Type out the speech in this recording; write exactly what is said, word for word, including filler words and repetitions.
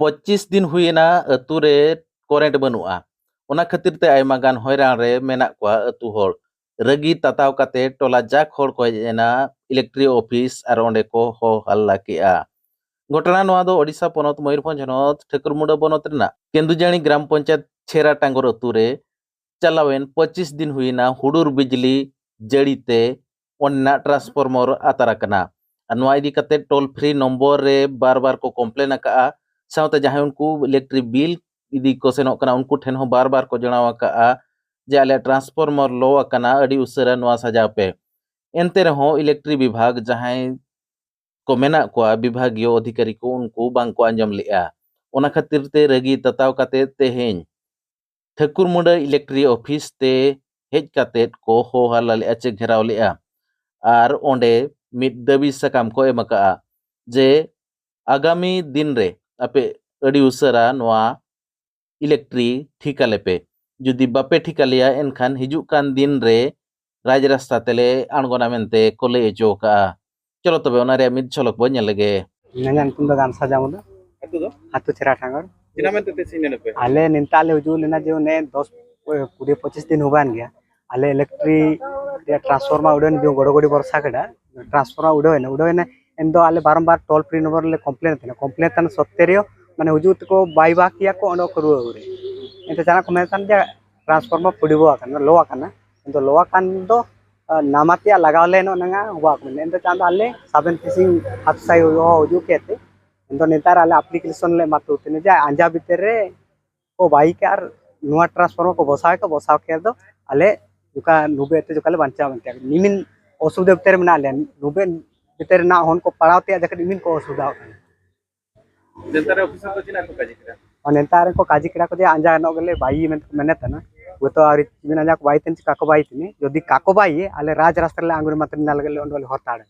ᱯᱚᱸᱪᱤᱥ ᱫᱤᱱ ᱦᱩᱭᱮᱱᱟ ᱟᱹᱛᱩ ᱨᱮ ᱠᱚᱨᱮᱱᱴ ᱵᱟᱹᱱᱩᱜᱼᱟ᱾ ᱚᱱᱟ ᱠᱷᱟᱹᱛᱤᱨ ᱛᱮ ᱟᱭᱢᱟ ᱜᱟᱱ ᱦᱚᱭᱨᱟᱱ ᱨᱮ ᱢᱮᱱᱟᱜ ᱠᱚᱣᱟ ᱟᱹᱛᱩ ᱦᱚᱲ᱾ ᱨᱟᱹᱜᱤ ᱛᱟᱛᱟᱣ ᱠᱟᱛᱮ ᱴᱚᱞᱟ ᱡᱟᱠ ᱦᱚᱲ ᱠᱚ ᱦᱮᱡ ᱮᱱᱟ ᱤᱞᱮᱠᱴᱨᱤ ᱚᱯᱷᱤᱥ ᱟᱨ ᱚᱸᱰᱮ ᱠᱚ ᱦᱚ ᱦᱟᱞᱞᱟ ᱠᱮᱜᱼᱟ᱾ ᱜᱷᱚᱴᱚᱱᱟ ᱱᱚᱣᱟ ᱫᱚ ᱳᱰᱤᱥᱟ ᱯᱚᱱᱚᱛ ᱢᱚᱭᱩᱨᱵᱷᱚᱸᱡᱽ ᱦᱚᱱᱚᱛ ᱴᱷᱟᱹᱠᱩᱨᱢᱩᱸᱰᱟᱹ ᱵᱚᱱᱚᱛ ᱨᱮᱱᱟᱜ ᱠᱮᱱᱫᱩᱡᱟᱹᱱᱤ ᱜᱨᱟᱢ ᱯᱚᱧᱪᱟᱭᱮᱛ ᱪᱷᱮᱨᱟ ᱴᱟᱸᱜᱚᱨ ᱟᱹᱛᱩ ᱨᱮ ᱪᱟᱞᱟᱣᱮᱱ ᱯᱚᱸᱪᱤᱥ ᱫᱤᱱ ᱦᱩᱭᱮᱱᱟ ᱦᱩᱰᱩᱨ ᱵᱤᱡᱽᱞᱤ ᱡᱟᱹᱲᱤ ᱛᱮ ᱚᱸᱰᱮᱱᱟᱜ ᱴᱨᱟᱱᱥᱯᱷᱚᱨᱢᱚᱨ ᱟᱛᱟᱨ ᱟᱠᱟᱱᱟ᱾ ᱟᱨ ᱱᱚᱣᱟ ᱤᱫᱤ ᱠᱟᱛᱮ ᱴᱳᱞ ᱯᱷᱨᱤ ᱱᱚᱢᱵᱚᱨ ᱨᱮ ᱵᱟᱨ ᱵᱟᱨ ᱠᱚ ᱠᱚᱢᱯᱞᱮᱱ ᱟᱠᱟᱜᱼᱟ᱾ ᱥᱟᱶᱛᱮ ᱡᱟᱦᱟᱸᱭ ᱩᱱᱠᱩ ᱤᱞᱮᱠᱴᱨᱤᱠ ᱵᱤᱞ ᱤᱫᱤ ᱠᱚ ᱥᱮᱱᱚᱜ ᱠᱟᱱᱟ, ᱩᱱᱠᱩ ᱴᱷᱮᱱ ᱦᱚᱸ ᱵᱟᱨ ᱵᱟᱨ ᱠᱚ ᱡᱟᱱᱟᱣ ᱟᱠᱟᱜᱼᱟ ᱡᱮ ᱟᱞᱮᱭᱟᱜ ᱴᱨᱟᱱᱥᱯᱷᱚᱨᱢᱚᱨ ᱞᱚ ᱟᱠᱟᱱᱟ, ᱟᱹᱰᱤ ᱩᱥᱟᱹᱨᱟ ᱱᱚᱣᱟ ᱥᱟᱡᱟᱣ ᱯᱮ᱾ ᱮᱱᱛᱮ ᱨᱮᱦᱚᱸ ᱤᱞᱮᱠᱴᱨᱤᱠ ᱵᱤᱵᱷᱟᱜᱽ ᱡᱟᱦᱟᱸᱭ ᱠᱚ ᱢᱮᱱᱟᱜ ᱠᱚᱣᱟ, ᱵᱤᱵᱷᱟᱜᱤᱭᱚ ᱚᱫᱷᱤᱠᱟᱨᱤ ᱠᱚ, ᱩᱱᱠᱩ ᱵᱟᱝ ᱠᱚ ᱟᱸᱡᱚᱢ ᱞᱮᱜᱼᱟ᱾ ᱚᱱᱟ ᱠᱷᱟᱹᱛᱤᱨ ᱛᱮ ᱨᱟᱹᱜᱤ ᱛᱟᱛᱟᱣ ᱠᱟᱛᱮ ᱛᱮᱦᱮᱧ ᱴᱷᱟᱹᱠᱩᱨᱢᱩᱸᱰᱟᱹ ᱤᱞᱮᱠᱴᱨᱤᱠ ᱚᱯᱷᱤᱥ ᱛᱮ ᱦᱮᱡ ᱠᱟᱛᱮ ᱠᱚ ᱦᱚ ᱦᱟᱞᱞᱟ ᱞᱮᱜᱼᱟ ᱪᱮ ᱜᱷᱮᱨᱟᱣ ᱞᱮᱜᱼᱟ᱾ ᱟᱨ ᱚᱸᱰᱮ ᱢᱤᱫ ᱫᱟᱹᱵᱤ ᱥᱟᱠᱟᱢ ᱠᱚ ᱮᱢ ᱟᱠᱟᱜᱼᱟ ᱡᱮ ᱟᱜᱟᱢᱤ ᱫᱤᱱ ᱨᱮ ᱟᱯᱮ ᱟᱹᱰᱤ ᱩᱥᱟᱹᱨᱟ ᱱᱚᱣᱟ ᱤᱞᱮᱠᱴᱨᱤ ᱴᱷᱤᱠ ᱟᱞᱮ ᱯᱮ᱾ ᱡᱩᱫᱤ ᱵᱟᱯᱮ ᱴᱷᱤᱠ ᱟᱞᱮᱭᱟ, ᱮᱱᱠᱷᱟᱱ ᱦᱤᱡᱩᱜ ᱠᱟᱱ ᱫᱤᱱ ᱨᱮ ᱨᱟᱡᱽ ᱨᱟᱥᱛᱟ ᱛᱮᱞᱮ ᱟᱬᱜᱚᱱᱟ ᱢᱮᱱᱛᱮ ᱠᱚ ᱞᱟᱹᱭ ᱦᱚᱪᱚ ᱟᱠᱟᱜᱼᱟ᱾ ᱪᱚᱞᱚ ᱛᱚᱵᱮ ᱚᱱᱟ ᱨᱮᱭᱟᱜ ᱢᱤᱫ ᱡᱷᱚᱞᱚᱠ ᱵᱚ ᱧᱮᱞ ᱞᱮᱜᱮ᱾ ᱤᱧᱟᱹᱜ ᱧᱩᱛᱩᱢ ᱫᱚ ᱜᱟᱢᱥᱟ ᱡᱟᱢᱩᱫᱟ᱾ ᱟᱹᱛᱩ ᱫᱚ? ᱟᱹᱛᱩ ᱪᱷᱮᱨᱟ ᱴᱟᱸᱜᱚᱨ᱾ ᱪᱮᱫᱟᱜ ᱢᱮᱱᱛᱮ ᱛᱮ ᱥᱤᱧ ᱞᱮᱱᱟ ᱯᱮ? ᱟᱞᱮ ᱱᱤᱛᱟᱜ ᱞᱮ ᱦᱤᱡᱩᱜ ᱞᱮᱱᱟ ᱡᱮ ᱚᱱᱮ ᱫᱚᱥ, ᱠᱩᱲᱤ ᱯᱚᱸᱪᱤᱥ ᱫᱤᱱ ᱦᱩᱭ ᱮᱱ ᱜᱮᱭᱟ᱾ ᱟᱞᱮ ᱤᱞᱮᱠᱴᱨᱤᱠ ᱨᱮᱭᱟᱜ ᱴᱨᱟᱱᱥᱯᱷᱚᱨᱢᱟᱨ ᱩᱰᱟᱹᱣ ᱮᱱ ᱡᱮ ᱜᱚᱲᱚᱜᱚᱲᱤ ᱵᱚᱨᱥᱟ ᱠᱮᱫᱟ, ᱴᱨᱟᱱᱥᱯᱷᱚᱨᱢᱟᱨ ᱩᱰᱟᱹᱣ ᱮᱱᱟ, ᱩᱰᱟᱹᱣ ᱮᱱᱟ᱾ ᱮᱱ ᱫᱚ ᱟᱞᱮ ᱵᱟᱨᱚᱢᱵᱟᱨ ᱴᱳᱞ ᱯᱷᱨᱤ ᱱᱚᱢᱵᱚᱨ ᱨᱮᱞᱮ ᱠᱚᱢᱯᱞᱮᱱ ᱛᱟᱦᱮᱱᱟ, ᱠᱚᱢᱯᱞᱮᱱ ᱛᱟᱦᱮᱱ ᱥᱚᱛᱛᱮᱨᱮᱭᱚ ᱢᱟᱱᱮ ᱦᱤᱡᱩᱜ ᱛᱮᱠᱚ ᱵᱟᱭ ᱵᱟᱠ ᱜᱮᱭᱟ ᱠᱚ, ᱚᱸᱰᱮ ᱠᱚ ᱨᱩᱣᱟᱹᱲ ᱨᱮ᱾ ᱮᱱᱛᱮ ᱡᱟᱦᱟᱱᱟᱜ ᱠᱚ ᱢᱮᱱ ᱛᱟᱦᱮᱱ ᱡᱮ ᱴᱨᱟᱱᱥᱯᱷᱚᱨᱢᱟᱨ ᱯᱷᱩᱰᱤᱵᱚ ᱟᱠᱟᱱᱟ, ᱞᱚ ᱟᱠᱟᱱᱟ᱾ ᱮᱱ ᱫᱚ ᱞᱚ ᱟᱠᱟᱱ ᱫᱚ ᱱᱟᱢᱟ ᱛᱮᱭᱟᱜ ᱞᱟᱜᱟᱣ ᱞᱮ ᱱᱚᱜᱼᱚ ᱱᱚᱣᱟ ᱦᱚᱵᱟᱜ ᱢᱮᱱᱟ᱾ ᱮᱱᱛᱮ ᱪᱟᱸᱫᱚ ᱟᱞᱮ ᱥᱟᱵᱮᱱ ᱯᱷᱮᱥᱤᱝ ᱦᱟᱛ ᱥᱟᱭ ᱦᱚᱸ ᱦᱤᱡᱩᱜ ᱠᱮᱫ ᱛᱮ, ᱮᱱ ᱫᱚ ᱱᱮᱛᱟᱨ ᱟᱞᱮ ᱟᱯᱞᱤᱠᱮᱥᱚᱱ ᱞᱮ ᱮᱢᱟ ᱛᱩ ᱛᱮᱱᱮ ᱡᱮ ᱟᱸᱡᱟ ᱵᱷᱤᱛᱤᱨ ᱨᱮ ᱠᱚ ᱵᱟᱭ ᱠᱮᱫ ᱟᱨ ᱱᱚᱣᱟ ᱴᱨᱟᱱᱥᱯᱷᱚᱨᱢᱟᱨ ᱠᱚ ᱵᱚᱥᱟᱣ ᱠᱮᱫ, ᱵᱚᱥᱟᱣ ᱠᱮᱫ ᱫᱚ ᱟᱞᱮ ᱡᱚᱠᱷᱟ ᱱᱩᱵᱮ ᱛᱮ ᱡᱚᱠᱷᱟ ᱞᱮ ᱵᱟᱧᱪᱟᱣ ᱢᱮᱱᱛᱮ ᱱᱤᱢᱤᱱ ᱚᱥᱩᱵᱤᱫᱷᱟ ᱵᱷᱤᱛᱤᱨ ᱨᱮ ᱢᱮᱱᱟᱜ ᱞᱮᱭᱟ᱾ ᱱᱩᱵᱮ ᱵᱷᱤᱛᱤᱨ ᱨᱮᱱᱟᱜ ᱦᱚᱱ ᱠᱚ ᱯᱟᱲᱟᱣ ᱛᱮᱭᱟᱜ ᱡᱟᱠᱷᱟᱱ ᱱᱤᱢᱤᱱ ᱠᱚ ᱚᱥᱩᱵᱤᱫᱷᱟ ᱠᱟᱱᱟ᱾ ᱱᱮᱛᱟᱨ ᱚᱯᱷᱤᱥ ᱨᱮ ᱪᱮᱫ ᱠᱚ ᱠᱟᱡᱮ ᱠᱮᱫᱟ? ᱟᱨ ᱱᱮᱛᱟᱨ ᱠᱚ ᱠᱟᱡᱮ ᱠᱮᱫᱟ ᱠᱚ ᱡᱮ ᱟᱸᱡᱟ ᱱᱚᱜ ᱜᱮᱞᱮ ᱵᱟᱭ ᱢᱮᱱᱛᱮ ᱠᱚ ᱢᱮᱱᱮᱫ ᱛᱟᱦᱮᱱᱟ᱾ ᱦᱚᱭᱛᱳ ᱟᱹᱣᱨᱤ ᱢᱮᱱ ᱟᱸᱡᱟ ᱠᱚ ᱵᱟᱭ ᱛᱤᱱ ᱪᱤᱠᱟ ᱠᱚ ᱵᱟᱭ ᱛᱤᱱᱤ ᱡᱩᱫᱤ ᱠᱟᱠᱚ ᱵᱟᱭ ᱟᱞᱮ ᱨᱟᱡᱽ ᱨᱟᱥᱛᱟ ᱨᱮᱞᱮ ᱟᱝᱜᱩᱨ ᱢᱟᱛᱨᱤ ᱱᱟ ᱞᱟᱹᱜᱤᱫ ᱞᱮ ᱚᱸᱰᱮ ᱞᱮ ᱦᱚᱨ ᱛᱟᱲᱮ᱾